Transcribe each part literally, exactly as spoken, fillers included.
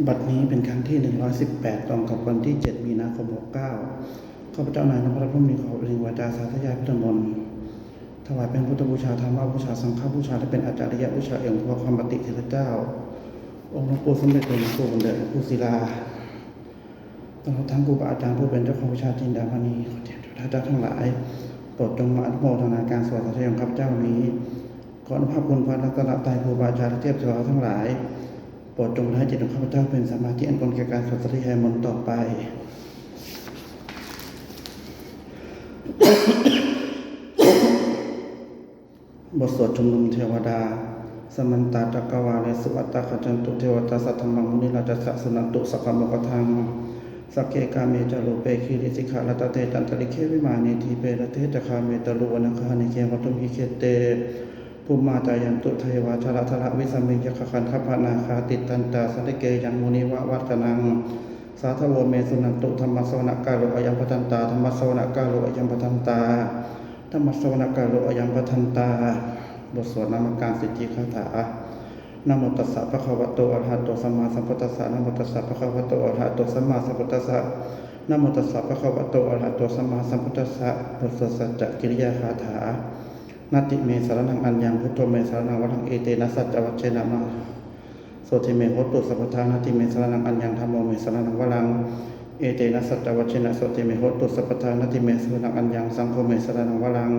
บัดนี้เป็นครั้งที่ หนึ่งร้อยสิบแปด ตรงกับวันที่ เจ็ด มีนาคม หกเก้า ข้าพเจ้านายนพรัตน์ พรหมมี ขอเปล่งวาจาสาธยายพุทธมนต์ ถวายเป็นพุทธบูชา ธรรมบูชา สังฆบูชา และเป็นอาจาริยบูชาแด่องค์พระควัมปติเถระเจ้า องค์หลวงปู่สมเด็จ หลวงปู่บุญเลิศ หลวงปู่ศิลา ตลอดทั้งครูบาอาจารย์ผู้เป็นเจ้าของวิชาจินดามณี ขอเทพเทวดาเจ้าทั้งหลาย โปรดจงมาอนุโมทนาการสวดสาธยายของข้าพเจ้านี้ ขออนุภาพคุณพระรัตนตรัย ครูบาอาจารย์และเทพเทวดาทั้งหลาย โปรดจงให้จิตของข้าพเจ้าเป็นสมาธิอันควรแก่การสวดสาธยายมนต์ต่อไป บทสวดชุมนุมเทวดา Samantā cakkavāḷesu atrāgacchantu devatā, saddhammaṃ munirājassa suṇantu saggamokkhadaṃ. Sagge kāme ca rūpe girisikharataṭe cantalikkhe vimāne, dīpe raṭṭhe ca gāme taruvanagahane gehavatthumhi khette, bhummā cāyantu devā jalathalavisame yakkhagandhabbanāgā, tiṭṭhantā santike yaṃ munivaravacanaṃ sādhavo me suṇantu. Dhammassavanakālo ayambhadantā. Dhammassavanakālo ayambhadantā. Dhammassavanakālo ayambhadantā. บทสวดนมการสิทธิคาถา Namo tassa bhagavato arahato sammāsambuddhassa. Namo tassa bhagavato arahato sammāsambuddhassa. Namo tassa bhagavato arahato sammāsambuddhassa. บทสวดสัจจกิริยาคาถา Natthi me saraṇaṃ aññaṃ, buddho me saraṇaṃ varaṃ, etena saccavajjena ma- sotthi me hotu sabbadā. Natthi me saraṇaṃ aññaṃ, dhammo me saraṇaṃ varaṃ, etena saccavajjena sotthi me hotu sabbadā. Natthi me saraṇaṃ aññaṃ, saṅgho me saraṇaṃ varaṃ,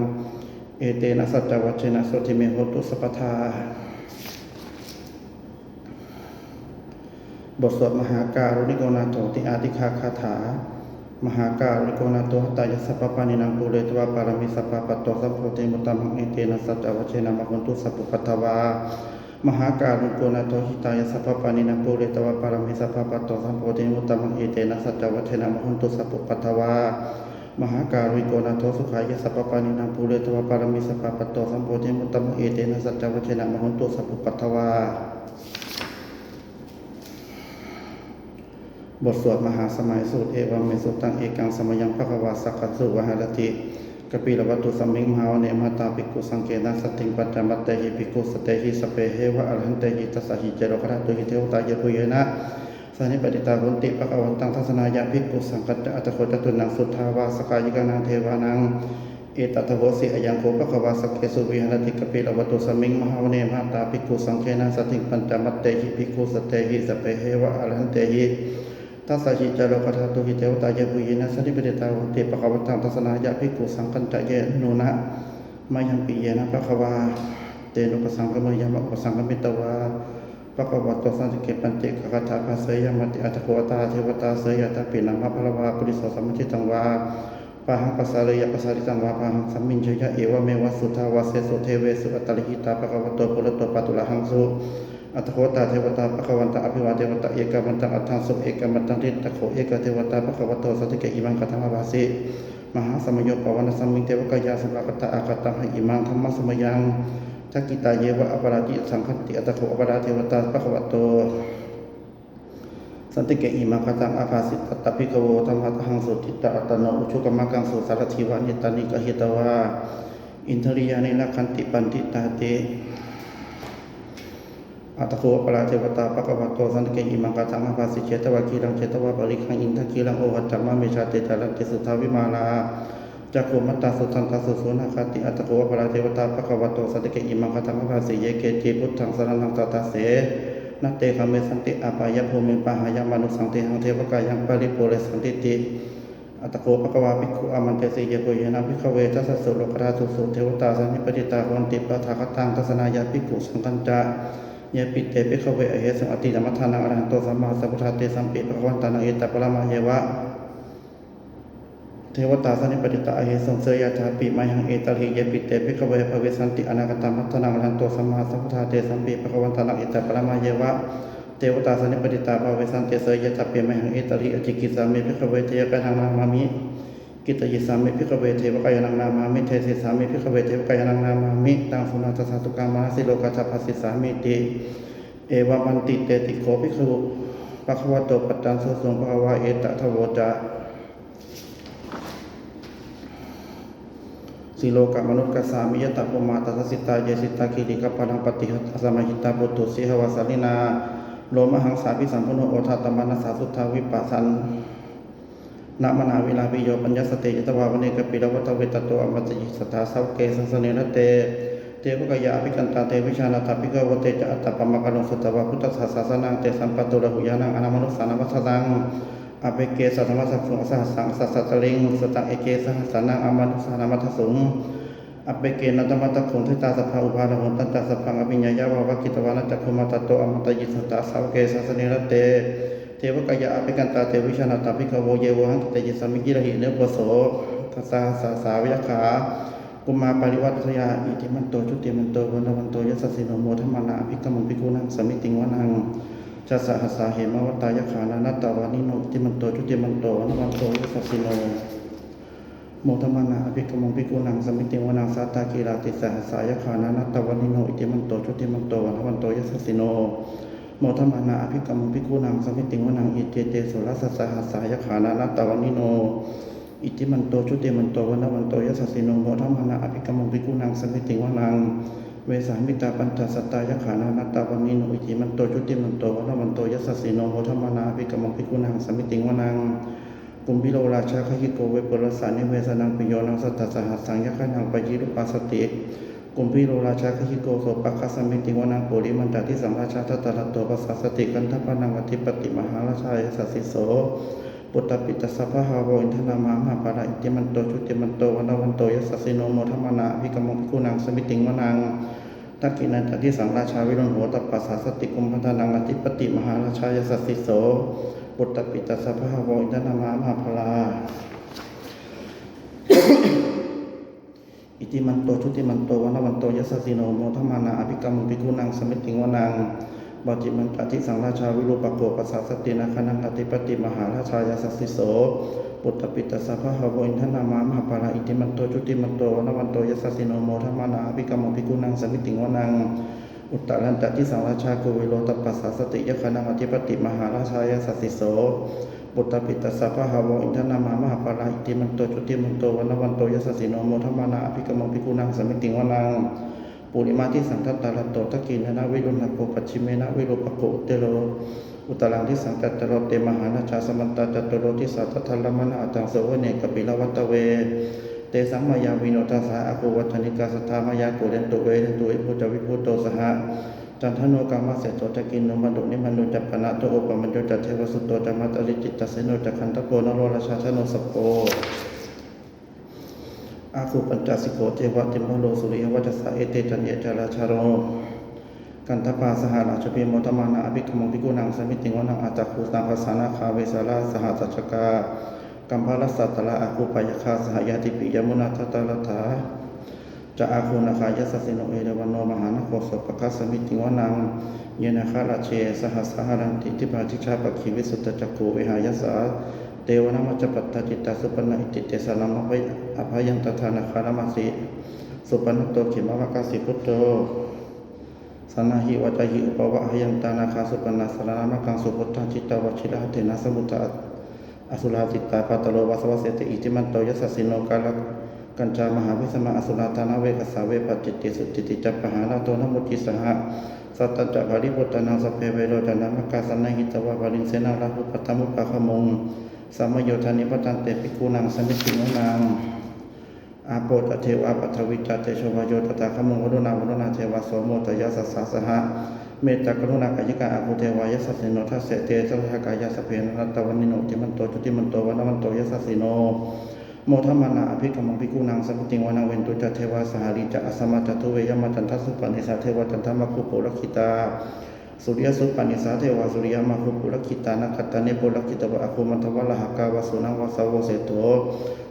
etena saccavajjena sotthi me hotu sabbadā. บทสวดมหาการุณิโกนาโถติอาทิคาถา Mahākāruṇiko nātho, atthāya sabbapāṇinaṃ, pūretvā pāramī sabbā, patto sambodhimuttamaṃ, etena saccavajjena, mā hontu sabbupaddavā. Mahākāruṇiko nātho, hitāya sabbapāṇinaṃ, pūretvā pāramī sabbā, patto sambodhimuttamaṃ, etena saccavajjena, mā hontu sabbupaddavā. Mahākāruṇiko nātho, sukhāya sabbapāṇinaṃ, pūretvā pāramī sabbā, patto sambodhimuttamaṃ, etena saccavajjena, mā hontu sabbupaddavā. บทสวดมหาสมัยสูตร Evaṃ me sutaṃ. Ekaṃ samayaṃ bhagavā sakkesu viharati kapilavatthusmiṃ mahāvane mahatā bhikkhusaṅghena saddhiṃ pañcamattehi bhikkhusatehi sabbeheva arahantehi. Dasahi ca lokadhātūhi devatā yebhuyyena sannipatitā honti bhagavantaṃ dassanāya bhikkhusaṅghañca. Atha kho catunnaṃ suddhāvāsakāyikānaṃ devānaṃ etadahosi: Ayaṃ kho bhagavā sakkesu viharati kapilavatthusmiṃ mahāvane mahatā bhikkhusaṅghena saddhiṃ pañcamattehi bhikkhusatehi sabbeheva arahantehi. Dasahi ca lokadhātūhi devatā yebhuyyena sannipatitā honti bhagavantaṃ dassanāya bhikkhusaṅghañca. Yannūna mayampi yena bhagavā tenupasaṅkameyyāma, upasaṅkamitvā bhagavato santike paccekagāthā bhāseyyāmāti. Atha kho tā devatā seyyathāpi nāma balavā puriso sammiñjitaṃ vā bāhaṃ pasāreyya, pasāritaṃ vā bāhaṃ sammiñjeyya, evameva suddhāvāsesu devesu antarahitā bhagavato purato pāturahaṃsu. Atha kho tā devatā bhagavantaṃ abhivādetvā ekamantaṃ aṭṭhaṃsu. Ekamantaṃ ṭhitā kho ekā devatā bhagavato santike imaṃ gāthaṃ abhāsi: Mahāsamayo pavanasmiṃ, devakāyā samāgatā, āgatamha imaṃ dhammasamayaṃ, dakkhitāyeva aparājitasaṅghanti. Atha kho aparā devatā bhagavato santike imaṃ gāthaṃ abhāsi: Tatra bhikkhavo samādahaṃsu, cittaṃ attano ujukamakaṃsu, sārathīva nettāni gahetvā, indriyāni rakkhanti paṇḍitāti. Atha kho aparā devatā bhagavato santike imaṃ gāthaṃ abhāsi: Chetvā khīlaṃ chetvā palighaṃ, indakhīlaṃ ohaccamanejā, te caranti suddhā vimalā, cakkhumatā sudantā susunāgāti. Atha kho aparā devatā bhagavato santike imaṃ gāthaṃ abhāsi: Ye keci buddhaṃ saraṇaṃ gatāse, na te gamissanti apāyabhūmiṃ, pahāya mānusaṃ dehaṃ, devakāyaṃ paripūressantīti. Atha kho bhagavā bhikkhū āmantesi: Yebhuyyena bhikkhave dasasu lokadhātūsu devatā sannipatitā honti tathāgataṃ dassanāya bhikkhusaṅghañca. Yepi te bhikkhave ahesuṃ atītamaddhānaṃ arahanto sammāsambuddhā, tesampi bhagavantānaṃ etaparamāyeva devatā sannipatitā ahesuṃ, seyyathāpi mayhaṃ etarahi. Yepi te bhikkhave bhavissanti anāgatamaddhānaṃ arahanto sammāsambuddhā, tesampi bhagavantānaṃ etaparamāyeva devatā sannipatitā bhavissanti, seyyathāpi mayhaṃ etarahi. Ācikkhissāmi bhikkhave devakāyānaṃ nāmāni, kittayissāmi bhikkhave devakāyānaṃ nāmāni, desissāmi bhikkhave devakāyānaṃ nāmāni. Taṃ suṇātha sādhukaṃ manasikarotha bhāsissāmīti. Evaṃ bhanteti kho bhikkhū bhagavato paccassosuṃ. Bhagavā etadavoca: Silokamanukassāmi, yattha bhummā tadassitā, ye sitā girigabbharaṃ, pahitattā samāhitā, puthū sīhāva sallīnā, Lomahaṃsābhisambuddho odātamanasā suddhā vippasannamanāvilā bhiyyo pañcasate ñatvā vane kāpilavatthave tato āmantayi satthā sāvake sāsane rate. Devakāyā abhikkantā te vijānātha bhikkhavo te ca ātappamakaruṃ sutvā buddhassa sāsanaṃ tesampāturahu ñāṇaṃ amanussānamaddhānaṃ. Appeke satamaddakkhuṃ sahassaṃ atha sattariṃ sataṃ eke sahassānaṃ amanussānamaddasuṃ. Appekenantamaddakkhuṃ ṭhitā sabbā upabalavū tañca sabbaṃ abhiññāya vavakkhitvāna cakkhumā tato āmantayi satthā sāvake sāsane rate. Devakāyā abhikkantā te vijānātha bhikkhavo ye vohaṃ kittayissāmi girāhi anupubbaso. Sattasahassā va yakkhā bhummā kāpilavatthavā iddhimanto jutimanto vaṇṇavanto yasassino modamānā abhikkāmuṃ bhikkhūnaṃ samitiṃ vanaṃ. Chasahassā hemavatā yakkhā nānattavaṇṇino iddhimanto jutimanto vaṇṇavanto yasassino modamānā abhikkāmuṃ bhikkhūnaṃ samitiṃ vanaṃ. Sātāgirā tisahassā yakkhā nānattavaṇṇino iddhimanto jutimanto vaṇṇavanto yasassino modamānā abhikkāmuṃ bhikkhūnaṃ samitiṃ vanaṃ. Iccete soḷasasahassā yakkhā nānattavaṇṇino iddhimanto jutimanto vaṇṇavanto yasassino modamānā abhikkāmuṃ bhikkhūnaṃ samitiṃ vanaṃ. Vessāmittā pañcasatā yakkhā nānattavaṇṇino iddhimanto jutimanto vaṇṇavanto yasassino modamānā abhikkāmuṃ bhikkhūnaṃ samitiṃ vanaṃ. Kumbhīro rājagahiko vepullassa nivesanaṃ bhiyyo naṃ satasahassaṃ yakkhānaṃ payirupāsati. Kumbhīro rājagahiko sopāga samitiṃ vanaṃ. Purimañca disaṃ rājā dhataraṭṭho pasāsati gandhabbānaṃ ādhipati mahārājā yasassi so. Puttāpi tassa bahavo indanāmā mahabbalā iddhimanto jutimanto vaṇṇavanto yasassino modamānā abhikkāmuṃ bhikkhūnaṃ samitiṃ vanaṃ. Dakkhiṇañca disaṃ rājā virūḷho tappasāsati kumbhaṇḍānaṃ ādhipati mahārājā yasassi so. Puttāpi tassa bahavo indanāmā mahabbalā iddhimanto jutimanto vaṇṇavanto yasassino modamānā abhikkāmuṃ bhikkhūnaṃ samitiṃ vanaṃ. Pacchimañca disaṃ rājā virūpakkho pasāsati nāgānaṃ ādhipati mahārājā yasassi so. Puttāpi tassa bahavo indanāmā mahabbalā iddhimanto jutimanto vaṇṇavanto yasassino modamānā abhikkāmuṃ bhikkhūnaṃ samitiṃ vanaṃ. Uttarañca disaṃ rājā kuvero tappasāsati yakkhānaṃ ādhipati mahārājā yasassi so. Puttāpi tassa bahavo indanāmā mahabbalā iddhimanto jutimanto vaṇṇavanto yasassino modamānā abhikkāmuṃ bhikkhūnaṃ samitiṃ vanaṃ. Purimaṃ disaṃ dhataraṭṭho dakkhiṇena virūḷhako pacchimena virūpakkho kuvero uttaraṃ disaṃ. Cattāro te mahārājā samantā caturo disā daddallamānā aṭṭhaṃsu vane kāpilavatthave. Tesaṃ māyāvino dāsā āgū vañcanikā saṭhā māyā kuṭeṇḍu veṭeṇḍu viṭū ca viṭuṭo saha candano kāmaseṭṭho ca kinnughaṇḍu nighaṇḍu ca panādo opamañño ca devasūto ca mātali cittaseno ca gandhabbo naḷorājā janosabho. Āgū pañcasikho ceva timbarū suriyavacchasā ete caññe ca rājāno gandhabbā saha rājubhi modamānā abhikkāmuṃ bhikkhūnaṃ samitiṃ vanaṃ. Athāgū nābhasā nāgā vesālā saha tacchakā kambalassatarā āgū pāyāgā saha ñātibhi yāmunā dhataraṭṭhā ca āgū nāgā yasassino erāvaṇo mahānāgo sopāga samitiṃ vanaṃ. Ye nāgarāje sahasā haranti dibbā dijā pakkhi visuddhacakkhū vehāyasā te vanamajjhapattā citrā supaṇṇā iti tesa nāmaṃ. Abhayantadā nāgarājānamāsi supaṇṇato khemamakāsi buddho saṇhāhi vācāhi upavhayantā nāgā supaṇṇā saraṇamakaṃsu buddhaṃ jitā vajirahatthena samuddaṃ asurā sitā bhātaro vāsavassete iddhimanto yasassino. Kālakañjā mahābhismā asurā dānaveghasā vepacitti sucitti ca pahārādo namucī saha. Satañca baliputtānaṃ sabbe verocanāmakā sannayhitvā baliṃ senaṃ rāhubhaddamupāgamuṃ samayodāni bhaddante bhikkhūnaṃ samitiṃ vanaṃ. Āpo ca devā paṭhavī ca tejo vāyo tadāgamuṃ varuṇā vāruṇā devā somo ca yasasā saha. Mettākaruṇākāyikā āgū devā yasassino dasete dasadhā kāyā sabbe nānattavaṇṇino iddhimanto jutimanto vaṇṇavanto yasassino modamānā abhikkāmuṃ bhikkhūnaṃ samitiṃ vanaṃ. Veṇḍū ca devā sahalī ca asamā ca duve yamā candassūpanisā devā candamāgū purakkhitā. Suriyassūpanisā devā suriyamāgū purakkhitā nakkhattāni purakkhitvā āgū mandavalāhakā vasūnaṃ vāsavo seṭṭho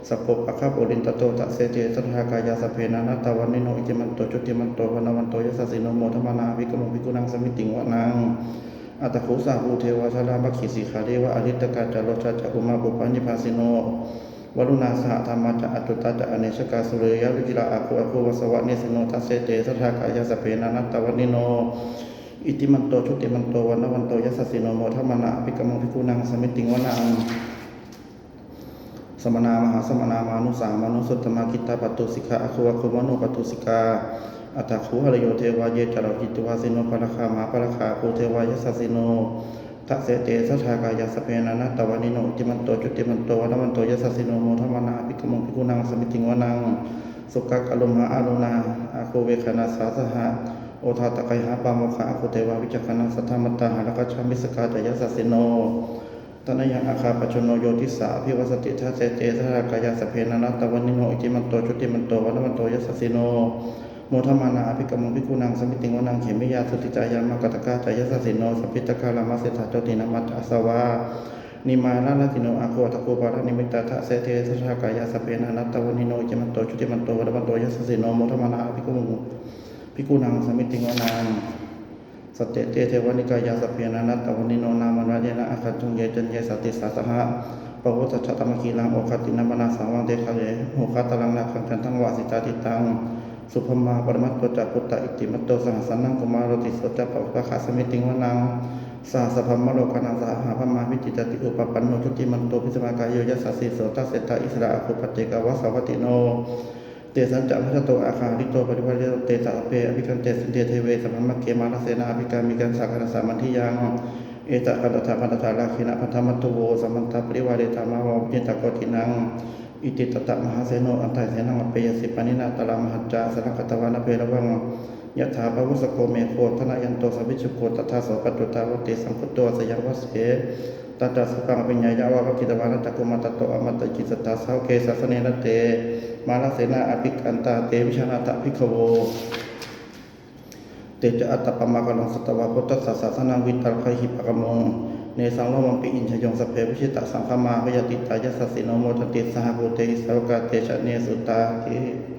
sakkopāga purindado dasete dasadhā kāyā sabbe nānattavaṇṇino iddhimanto jutimanto vaṇṇavanto yasassino modamānā abhikkāmuṃ bhikkhūnaṃ samitiṃ vanaṃ. Athāgū sahabhū devā jalamaggisikhāriva ariṭṭhakā ca rojā ca ummāpupphanibhāsino varuṇā sahadhammā ca accutā ca anejakā sūleyyarucirā āgū āgū vāsavanesino dasete dasadhā kāyā sabbe nānattavaṇṇino iddhimanto jutimanto vaṇṇavanto yasassino modamānā abhikkāmuṃ bhikkhūnaṃ samitiṃ vanaṃ. Samānā mahāsamānā mānusā mānusuttamā khiḍḍāpadūsikā āguṃ āguṃ manopadūsikā. Athāguṃ harayo devā ye ca lohitavāsino pāragā mahāpāragā āguṃ devā yasassino. Dasete dasadhā kāyā sabbe nānattavaṇṇino iddhimanto jutimanto vaṇṇavanto yasassino modamānā abhikkāmuṃ bhikkhūnaṃ samitiṃ vanaṃ. Sukkā karumhā aruṇā āguṃ veghanasā saha odātagayhā pāmokkhā āguṃ devā vicakkhaṇā sadāmattā hāragajā missakā ca yasassino. Thanayaṃ āga pajjunno yo disā abhivassati. Dasete dasadhā kāyā sabbe nānattavaṇṇino iddhimanto jutimanto vaṇṇavanto yasassino modamānā abhikkāmuṃ bhikkhūnaṃ samitiṃ vanaṃ. Khemiyā tusitā yāmā kaṭṭhakā ca yasassino lambitakā lāmaseṭṭhā jotināmā ca āsavā nimmānaratino āguṃ athāguṃ paranimmitā. Dasete dasadhā kāyā sabbe nānattavaṇṇino iddhimanto jutimanto vaṇṇavanto yasassino modamānā abhikkāmuṃ bhikkhūnaṃ samitiṃ vanaṃ. Saṭṭhete devanikāyā sabbe nānattavaṇṇino nāmanvayena āgañchuṃ ye caññe sadisā saha pavutthajātimakkhīlaṃ oghatiṇṇamanāsavaṃ te girimekhalaṃ nāgaṃ candaṃva asitātitaṃ. Subrahmā paramatto ca puttā iddhimato saha sanaṅkumāro tisso ca pāvakā samitiṃ vanaṃ. Sahassaṃ brahmalokānaṃ mahābrahmābhitiṭṭhati upapanno jutimanto bhismākāyo yasassī so. Dasettha issarā āguṃ paccekavasavattino tesañca majjhato āga hārito parivārito. Te ca sabbe abhikkante sinde deve sabrahmake mārasenā abhikkāmi kaṇhassa kaṇhassa mandiyaṃ. Etha gaṇhatha gaṇhatha rāgena bandhamatthu vo samantā parivāretha mā vo muñcittha koci naṃ. Iti tattha mahāseno kaṇhasenaṃ apesayi pāṇinā talamāhacca saraṃ katvāna bheravaṃ. Yathā pāvussako megho thanayanto savijjuko tadā so paccudāvatti saṅkuddho asayaṃvase. Tañca sabbaṃ abhiññāya vavakkhitvāna cakkhumā tato āmantayi satthā sāvake sāsane rate. Mārasenā abhikkantā te vijānātha bhikkhavo. Te ca ātappamakaruṃ sutvā buddhassa sāsanaṃ vītarāgehi pakkāmuṃ nesaṃ lomampi iñjayuṃ. Sabbe vijitasaṅgāmā bhayātītā yasassino modanti saha bhūtehi sāvakā te janesutāti.